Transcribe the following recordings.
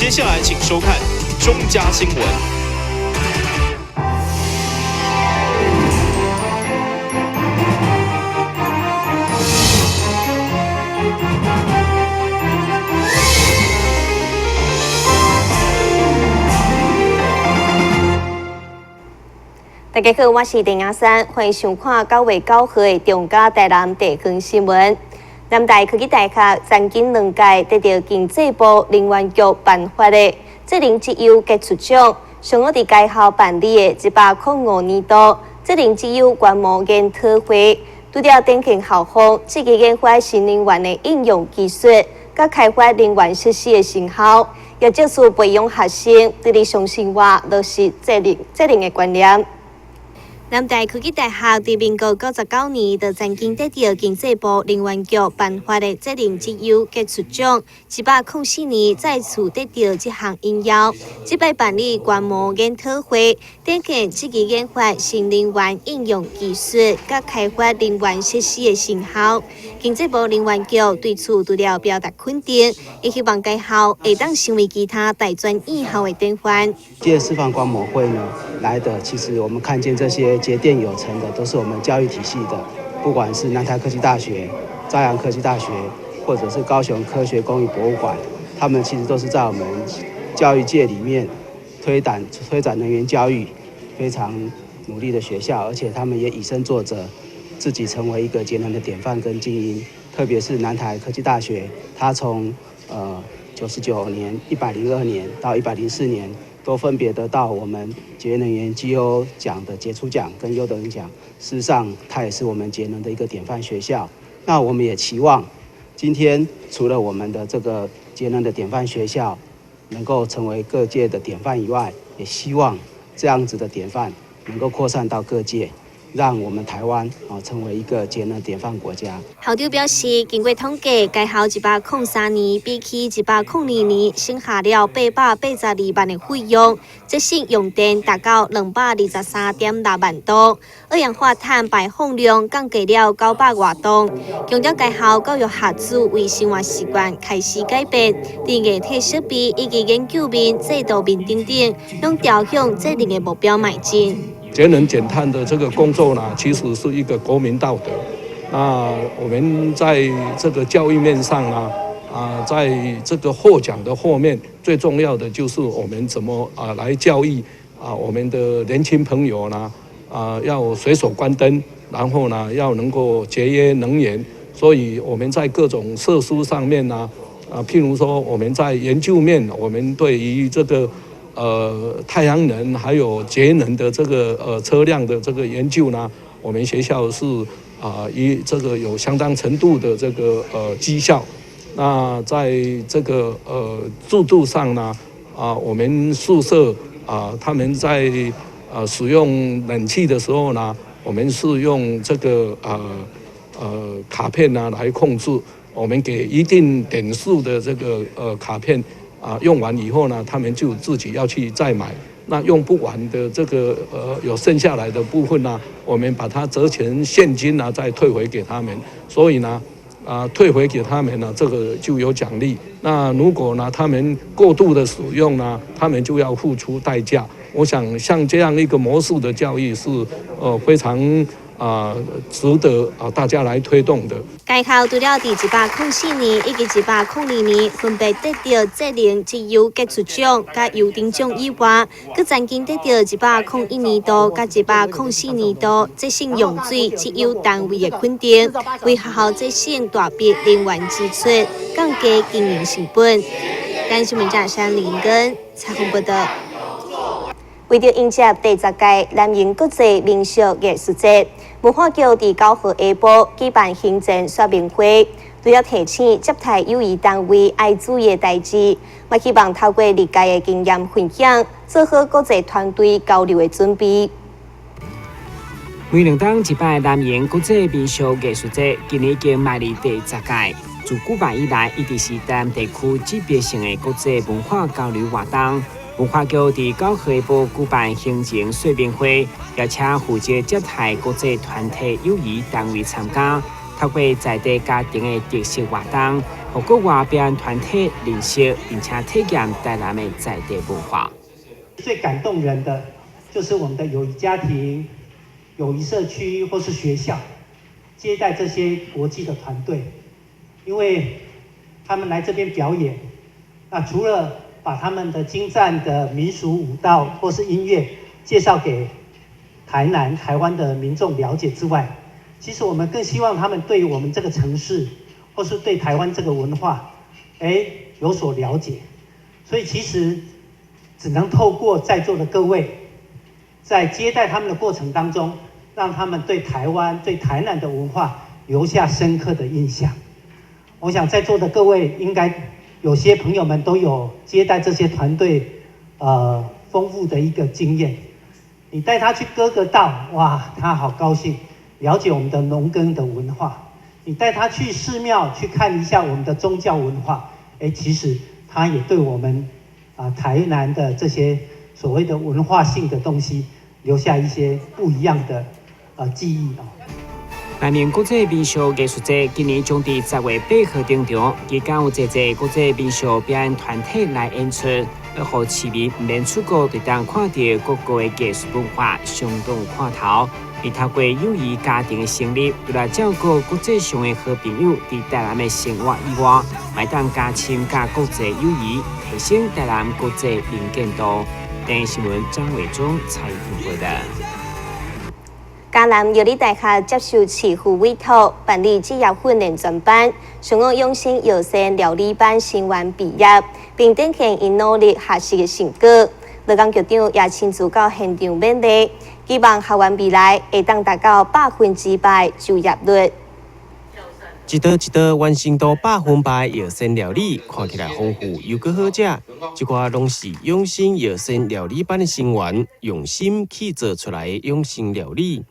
接下來請收看中嘉新聞。大家好，我是陳雅珊，歡迎收看9月9號的中嘉台南地方新聞。南台科技大學曾經兩屆得著經濟部能源局頒發的節能績優傑出獎，上好佇該校辦理的105年度節能績優觀摩研討會，除了展現校方積極研發新能源的應用技術，佮開發能源設施的成效，也藉此培養學生佇日常生活落實節能的觀念。南台科技大學佇民國99年就曾經得著經濟部能源局頒發的節能績優傑出獎，104年再次得著這項榮耀。這擺辦理觀摩研討會，展現積極研發新能源應用技術，佮開發能源設施的成效。經濟部能源局對此除了表達肯定，也希望該校會當成為其他大專院校的典範。這個示範觀摩會呢，來的其實我們看見這些節電有成的，都是我們教育體系的，不管是南台科技大學、朝陽科技大學，或者是高雄科學工藝博物館，他們其實都是在我們教育界裡面推展能源教育非常努力的學校，而且他們也以身作則，自己成為一個節能的典範跟精英。特別是南台科技大學，它從99年、102年到104年，都分別得到我們節能源績優獎的傑出獎跟優等獎。事實上，它也是我們節能的一個典範學校。那我們也期望，今天除了我們的這個節能的典範學校能夠成為各界的典範以外，也希望這樣子的典範能夠擴散到各界。讓我們台灣啊成為一個節能典範國家。校長表示，經過統計，該校103年比起102年省下了882萬的費用，節省用電達到223.6萬度，二氧化碳排放量降低了900外噸。強調該校教育學子為生活習慣開始改變，佇硬體設備以及研究面、制度面等等，攏朝向節能的目標邁進。節能減碳的這個工作呢，其實是一個國民道德。那我們在這個教育面上呢，在這個獲獎的後面，最重要的就是我們怎麼來教育我們的年輕朋友呢，要隨手關燈，然後呢要能夠節約能源。所以我們在各種設施上面呢，譬如說我們在研究面，我們對於這個太陽能還有節能的這個車輛的這個研究呢，我們學校是以這個有相當程度的這個績效。那在這個制度上呢，我們宿舍他們在使用冷氣的時候呢，我們是用這個卡片呢來控制，我們給一定點數的這個卡片。用完以後呢，他們就自己要去再買。那用不完的這個有剩下來的部分呢，我們把它折成現金呢，再退回給他們。所以呢，退回給他們呢，這個就有獎勵。那如果呢，他們過度的使用呢，他們就要付出代價。我想像這樣一個模式的教育是非常值得大家來推動的。該校除了佇104年以及102年分別得著節能績優傑出獎佮優等獎以外，閣曾經得著101年度佮104年度節省用水績優單位的肯定，為學校節省大筆能源支出，降低經營成本。台視新聞記者林根採訪報導。為著迎接第10屆南瀛國際民俗藝術節，文化局佇9號下晡舉辦行前說明會，除了提醒接待友誼單位愛注意的代誌，嘛希望透過歷屆的經驗分享，做好國際團隊交流的準備。每兩冬一擺南瀛國際民俗藝術節，今年已經邁入第10屆。自舉辦以來，一直是台南地區指標性的國際文化交流活動。文化局佇9號下晡舉辦行前說明會，邀請負責接待國際團體友誼單位參加。透過在地家庭的特色活動，予國外表演團體認識並且體驗台南的在地文化。最感動人的，就是我們的友誼家庭、友誼社區或是學校，接待這些國際的團隊，因為他們來這邊表演，那除了把他們的精湛的民俗舞蹈或是音樂介紹給台南、台灣的民眾了解之外，其實我們更希望他們對於我們這個城市，或是對台灣這個文化，有所了解。所以其實只能透過在座的各位，在接待他們的過程當中，讓他們對台灣、對台南的文化留下深刻的印象。我想在座的各位應該有些朋友們都有接待這些團隊，豐富的一個經驗。你帶他去割個稻，哇，他好高興，了解我們的農耕的文化。你帶他去寺廟去看一下我們的宗教文化，其實他也對我們台南的這些所謂的文化性的東西留下一些不一樣的記憶啊。南明國際民俗藝術節今年將佇10月8號登場，期間有濟濟國際民俗表演團體來演出，予市民毋免出國，就當看著各國的藝術文化，相當有看頭。而透過友誼家庭的成立，除了照顧國際上的好朋友，佇台南的生活以外，嘛會當加深佮國際友誼，提升台南國際能見度。電視新聞張偉忠採訪報道。嘉南藥理大學接受市府委託辦理職業訓練專班，上午養生藥膳料理班成員畢業，並展現𪜶努力學習的成果。羅江局長也親自到現場勉勵，希望學員未來會當達到100%就業率。一道一道完成度100%藥膳料理，看起來豐富又閣好食。這寡攏是養生藥膳料理班的成員用心去做出來的養生料理。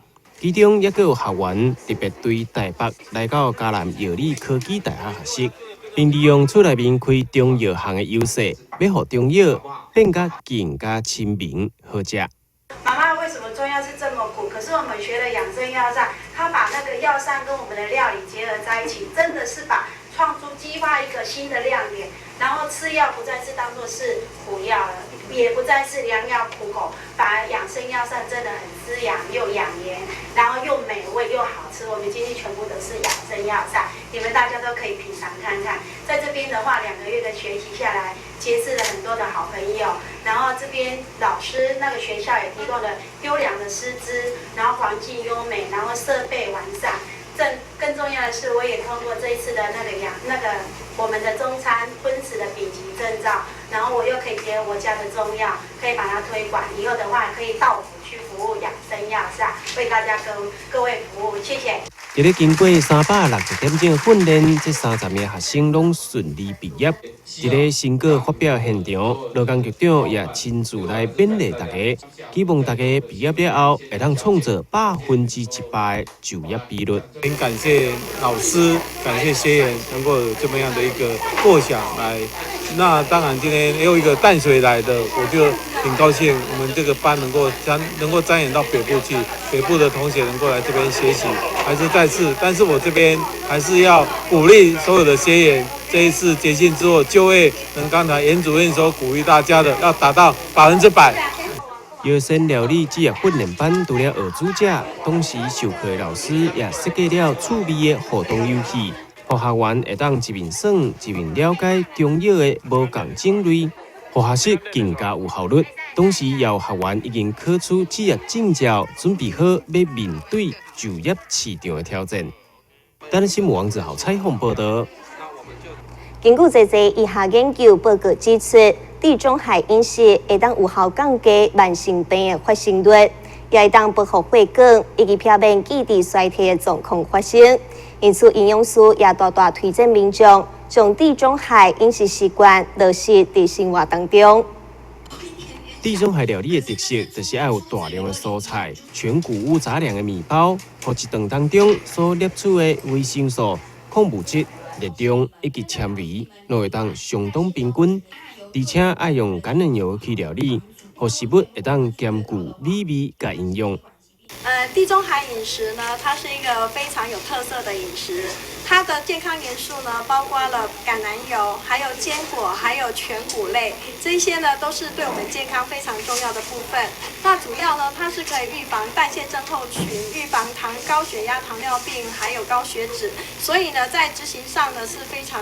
其中猶閣有學員特別對台北來到嘉南藥理科技大學學習，並利用厝內面開中藥行的優勢，欲予中藥變甲更加親民好食。媽媽為什麼中藥是這麼苦？可是我們學了養生藥膳，他把那個藥膳跟我們的料理結合在一起，真的是把創出激發一個新的亮點。然後吃藥不再是當作是苦藥了，也不再是良藥苦口，反而養生藥膳真的很滋養又養顏，然後又美味又好吃。我們今天全部都是養生藥膳，你們大家都可以品嘗看看。在這邊的話，2個月的學習下來，結識了很多的好朋友，然後這邊老師那個學校也提供了優良的師資，然後環境優美，然後設備完善。更重要的是，我也通過這一次的那個養那個我們的中餐葷食的丙級證照，然後我又可以結合我家的中藥，可以把它推廣。以後的話，可以到府去服務養生藥膳，為大家各位服務。謝謝。佇咧經過360點鐘訓練，這30名學生攏順利畢業。佇咧成果發表現場，羅江局長也親自來勉勵大家，希望大家畢業了後會當創造100%的就業比率。很感謝老師，感謝學員能夠有這麼樣的一個構想來。那當然今天又一個淡水來的，我就很高興，我們這個班能夠展演到北部去，北部的同學能夠來這邊學習，還是再次，但是我這邊還是要鼓勵所有的學員，這一次結訓之後就業，能剛才嚴主任所鼓勵大家的，要達到100%。藥膳料理職業訓練班除了學煮食，同時授課的老師也設計了趣味的互動遊戲，予學員會當一面耍一面了解中藥的無仝種類，予學習更加有效率。同時，也有學員已經考取職業證照，準備好欲面對就業市場的挑戰。台南新聞王子豪採訪報道。根據濟濟醫學研究報告指出，地中海飲食會當有效降低慢性病的發生率，也會當保護血管以及避免記憶衰退的狀況發生。因此，營養師也大大推薦民眾將地中海飲食習慣落實佇生活當中。地中海料理的特色就是愛有大量的蔬菜、全穀物雜糧的麵包，予一頓當中所攝取的維生素、礦物質、熱量以及纖維，攏會當相當平均。而且愛用橄欖油去料理，予食物會當兼顧美味佮營養。地中海飲食呢，它是一個非常有特色的飲食。它的健康元素呢，包括了橄欖油、還有堅果、還有全穀類，這些呢都是對我們健康非常重要的部分。那主要呢，它是可以預防代謝症候群、預防糖高血壓、糖尿病，還有高血脂。所以呢，在執行上呢是非常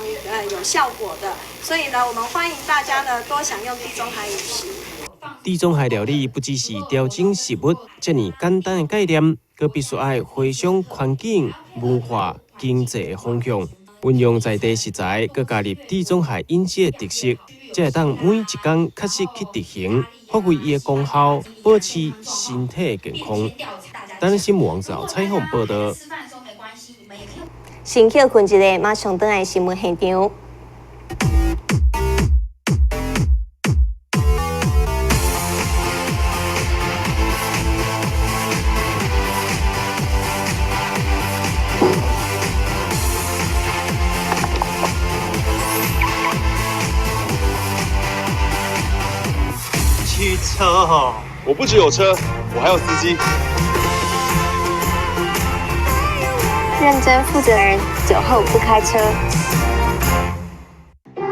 有效果的。所以呢，我們歡迎大家呢多享用地中海飲食。地中海料理不只是調整食物這爾簡單的概念，閣必須愛回想環境、文化、經濟的方向，運用在地食材，閣加入地中海飲食的特色，才會當每一工確實去執行，發揮伊的功效，保持身體的健康。台南新聞網站採訪報導。先歇睏一下，馬上轉來新聞現場。汽車哦，我不只有車，我還有司機。認真負責人，酒後不開車。打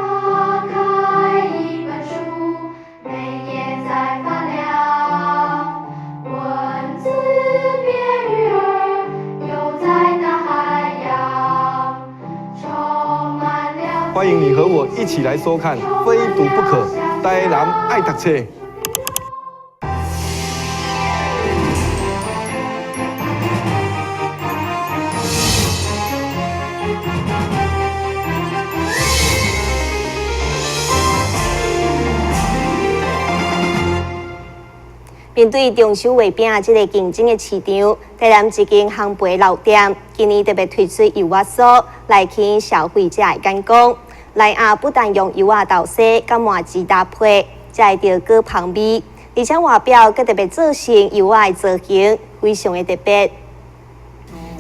開一本書，每頁在發亮，文字變魚兒，游在大海洋，充滿了。歡迎你和我一起來收看《非讀不可》，台南愛讀冊。面對中秋月餅這個競爭的市場，台南一間烘焙老店今年特別推出柚仔酥來吸引消費者的眼光。來啊，不但用柚仔豆沙佮麻糬搭配，才會著閣芳味，而且外表閣特別做成柚仔的造型，非常的特別。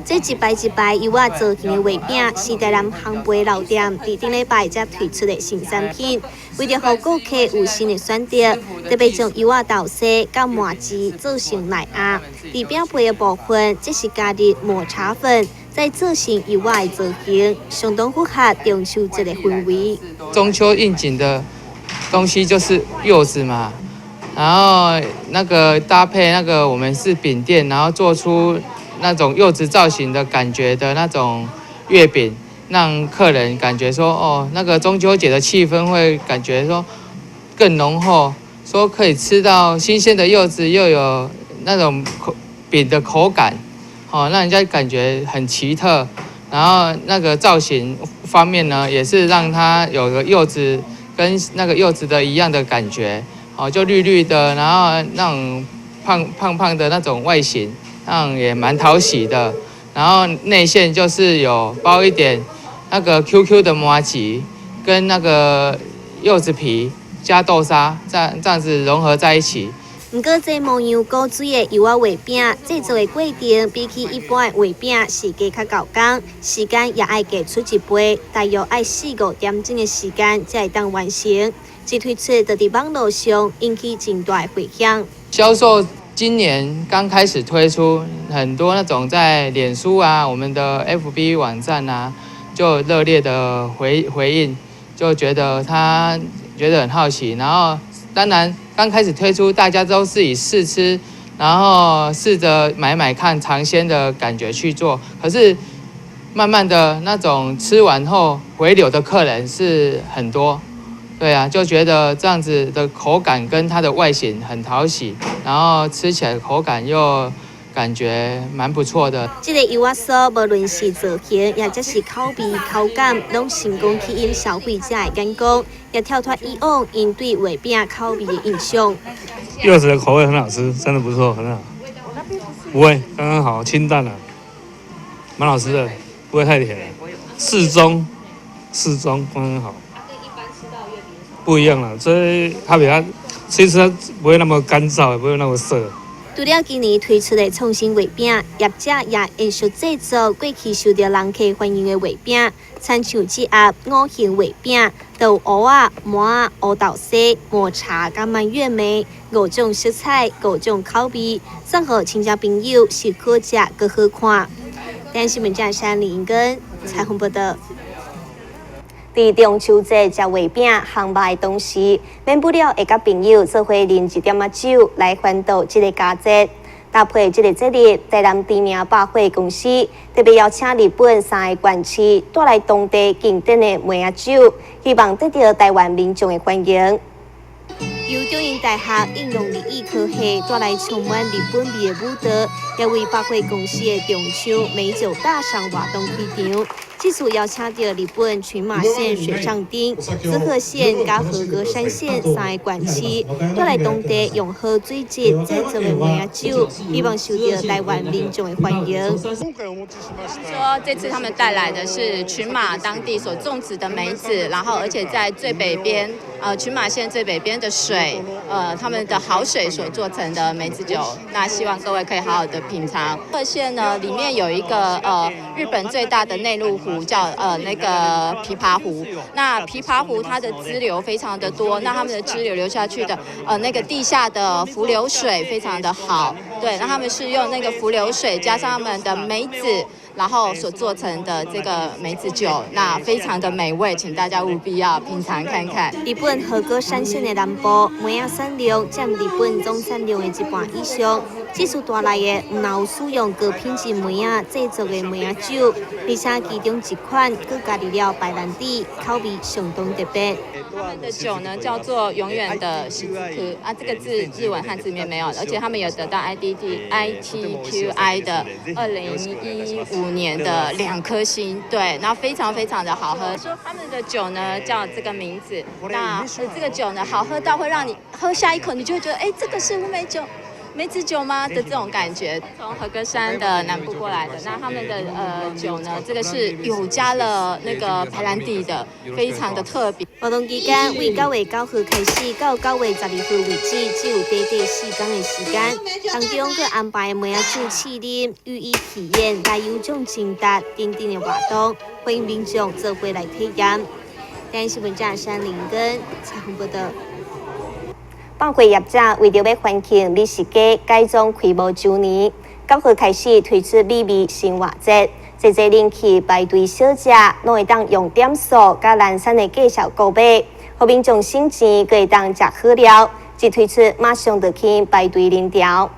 這一排一排柚仔造型的月餅，是台南烘焙老店佇頂禮拜才推出的新產品。為著予顧客有新的選擇，特別將柚仔豆沙佮麻糬做成內餡。佇餅皮的部分，則是加入抹茶粉，再做成柚仔的造型，相當符合中秋節的氛圍。中秋應景的東西就是柚子嘛，然後那個搭配那個我們是餅店，然後做出那種柚子造型的感覺的那種月餅，讓客人感覺說哦，那個中秋節的氣氛會感覺說更濃厚，說可以吃到新鮮的柚子，又有那種口餅的口感，哦，讓人家感覺很奇特。然後那個造型方面呢，也是讓它有個柚子跟那個柚子的一樣的感覺，哦，就綠綠的，然後那種胖胖胖的那種外形。那也蠻討喜的，然後內餡就是有包一點那個 QQ 的麻糬，跟那個柚子皮加豆沙，這樣子融合在一起。毋過，這模樣古錐的柚仔月餅製作的過程，比起一般的月餅是加較厚工，時間也愛加出一倍，大約愛四五點鐘的時間才會當完成。一推出就佇網路上引起真大的迴響。銷售今年剛開始推出，很多那種在臉書啊、我們的 FB 網站啊，就熱烈的回應，就覺得他覺得很好奇。然後當然剛開始推出，大家都是以試吃，然後試着買買看嘗鮮的感覺去做。可是慢慢的那種吃完後回流的客人是很多。對啊，就覺得這樣子的口感跟它的外形很討喜，然後吃起來口感又感覺蠻不錯的。這個柚仔酥，無論是造型，也則是口味口感，攏成功吸引消費者的眼光，也跳脫以往𪜶對月餅口味的印象。柚子的口味很好吃，真的不錯，很好。不會，剛剛好，清淡啊，蠻好吃的，不會太甜，適中，適中，剛剛好。不一樣了，所以它比較，其實它不會那麼乾燥，也不會那麼澀。除了今年推出的創新月餅，業者也延續製作過去受到人客歡迎的月餅，親像這盒五行月餅，就有芋仔、麻仔、烏豆沙、抹茶佮蔓越莓五種色彩、五種口味，送予親戚朋友是好食閣好看。台視新聞記者李英根採訪報導。佇中秋節食月餅、烘肉的同時，免不了會佮朋友做伙啉一點仔酒來歡度這个佳節。搭配這个節日，台南知名百貨公司特別邀請日本三个縣市帶來當地經典的梅仔酒，希望得到台灣民眾的歡迎。由中英大學應用日語科系帶來充滿日本味的舞蹈，也為百貨公司的中秋美酒大賞活動開場。這次邀請到日本群馬縣水上町、滋賀縣佮和歌山縣三个縣市，帶來當地用好水質製作的梅仔酒，希望受到台灣民眾的歡迎。說這次他們帶來的是群馬當地所種植的梅子，然後而且在最北邊，群馬縣最北邊的水，他們的好水所做成的梅子酒，那希望各位可以好好的品嘗。和縣呢，裡面有一個日本最大的內陸湖，叫那個琵琶湖。那琵琶湖它的支流非常的多，那他們的支流流下去的那個地下的伏流水非常的好，對，那他們是用那個伏流水加上他們的梅子，然後所做成的這個梅子酒，那非常的美味，請大家務必要品嘗看看。日本和歌山縣的南部梅仔產量佔日本總產量的一半以上。這次帶來的毋但有使用高品質梅仔製作的梅仔酒，而且其中一款閣加入了白蘭地，口味相當特別。他們的酒呢叫做永遠的しずく啊，這個字日文漢字裡面沒有，而且他們有得到 ITQI 的2015年的2顆星，對，然後非常非常的好喝。說他們的酒呢叫這個名字，那這個酒呢好喝到會讓你喝下一口，你就會覺得，哎，這個是烏梅酒。梅子酒嗎的這種感覺，從和歌山的南部過來的，那他們的酒呢，這個是有加了那個白蘭地的，非常的特別。活動期間，為9月9號開始到9月12號為止，只有短短4天的時間。當中閣安排梅仔酒試飲、寓意體驗、來有獎徵答等等的活動，歡迎民眾做伙來體驗。台視新聞記者林根採訪報導。百貨業者為著欲歡慶美食街改裝開幕週年，9號開始推出美味生活節，濟濟人氣排隊小食，攏會當用點數佮懶散的價數購買，予民眾省錢，閣會當食好料。一推出，馬上就吸引排隊人潮。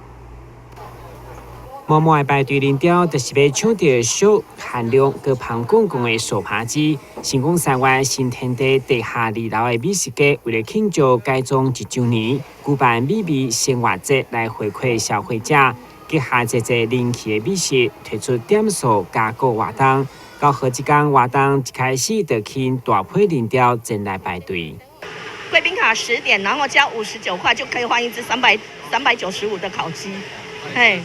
滿滿的排隊人潮，就是欲搶著小限量閣芳廣廣的素扒雞。星光三越新天地地下2樓的美食街，為了慶祝改裝1週年，舉辦美味生活節來回饋消費者，結合濟濟人氣的美食，推出點數加購活動。到好這工活動一開始就吸引大批人潮前來排隊。貴賓卡10點，然後加59塊就可以換一隻395的烤雞，嘿。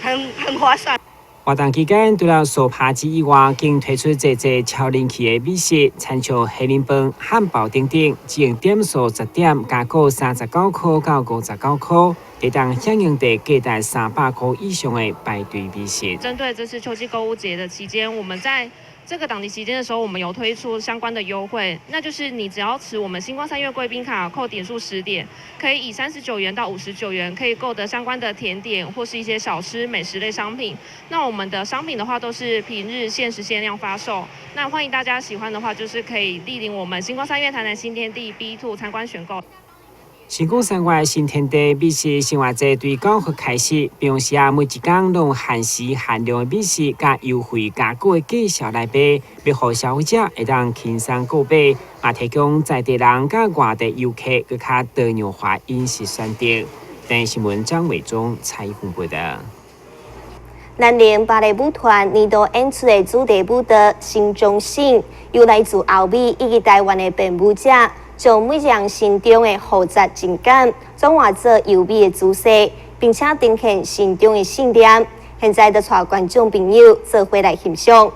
很划算。活動期間，除了素扒雞以外，更推出濟濟超人氣的美食，親像蝦仁飯、漢堡等等，只用點數10點加購39塊到59塊，會當享用價值300塊以上的排隊美食。針對這次秋季購物節的期間，我們在這個檔期期間的時候，我們有推出相關的優惠，那就是你只要持我們星光三月貴賓卡扣點數10點，可以以39元到59元可以購得相關的甜點或是一些小吃美食類商品。那我們的商品的話都是平日限時限量發售，那歡迎大家喜歡的話，就是可以蒞臨我們星光三月台南新天地 B2 參觀選購。星光三越新天地美食生活節對9號開始，平常時啊每一工攏有限時限量的美食佮優惠加購的價數來賣，欲予消費者會當輕鬆購買，嘛提供在地人佮外地遊客閣較多樣化飲食選擇。台視新聞張偉忠採訪報導。南寧芭蕾舞團年度演出的主題舞蹈《心中心》，由來自歐美以及台灣的編舞者，將每個人心中的複雜情感轉化做優美的姿勢，並且呈現心中的信念。現在就帶觀眾朋友做伙來欣賞。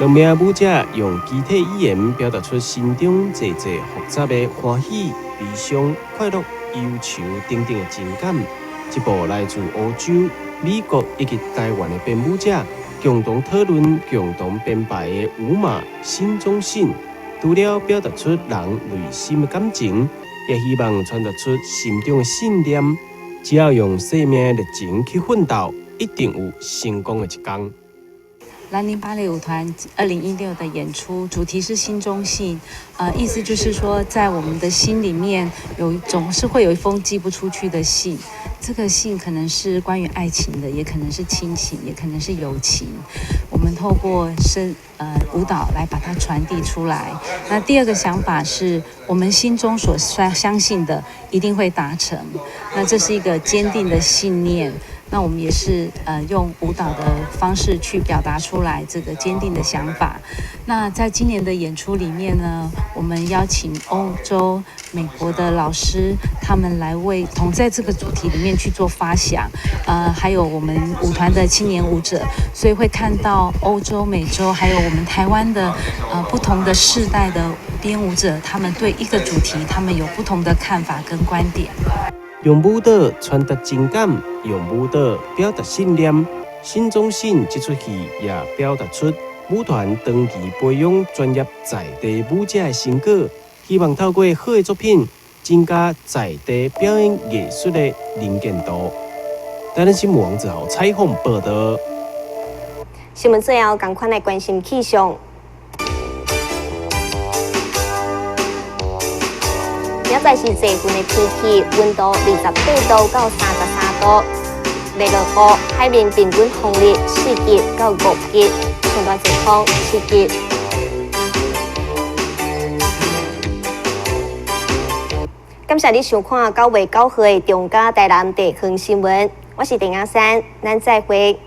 兩名舞者用肢體語言表達出心中濟濟複雜的歡喜、悲傷、快樂、憂愁等等的情感。這部來自歐洲、美國以及台灣的編舞者共同討論、共同編排的舞碼《心中信》，除了表達出人內心的感情，也希望傳達出心中的信念。只要用生命的熱情去奮鬥，一定有成功的一天。蘭陵芭蕾舞團2016的演出主題是心中信，意思就是說，在我們的心裡面有總是會有一封寄不出去的信，這個信可能是關於愛情的，也可能是親情，也可能是友情。我們透過舞蹈來把它傳遞出來。那第二個想法是我們心中所相信的一定會達成，那這是一個堅定的信念。那我們也是用舞蹈的方式去表達出來這個堅定的想法。那在今年的演出裡面呢，我們邀請歐洲、美國的老師，他們來為同在這個主題裡面去做發想。還有我們舞團的青年舞者，所以會看到歐洲、美洲，還有我們台灣的不同的世代的編舞者，他們對一個主題，他們有不同的看法跟觀點。用舞蹈傳達情感，用舞蹈表達信念。心中信這齣戲也表達出舞團長期培養專業在地舞者的成果，希望透過好的作品，增加在地表演藝術的能見度。台南新聞王子豪採訪報道。新聞最後，仝款來關心氣象。明仔載是濟雲的天氣，溫度28度到33度。袂落雨，海面平均風力4級到5級，上大陣風7級。感謝你收看9月9號的中嘉台南地方新聞，我是鄭阿珊，咱再會。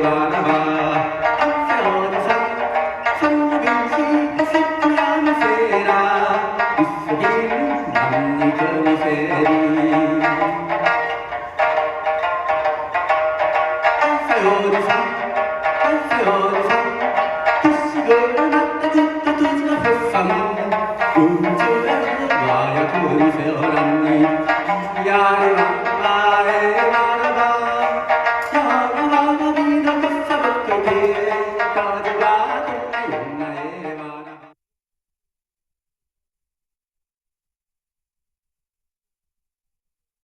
바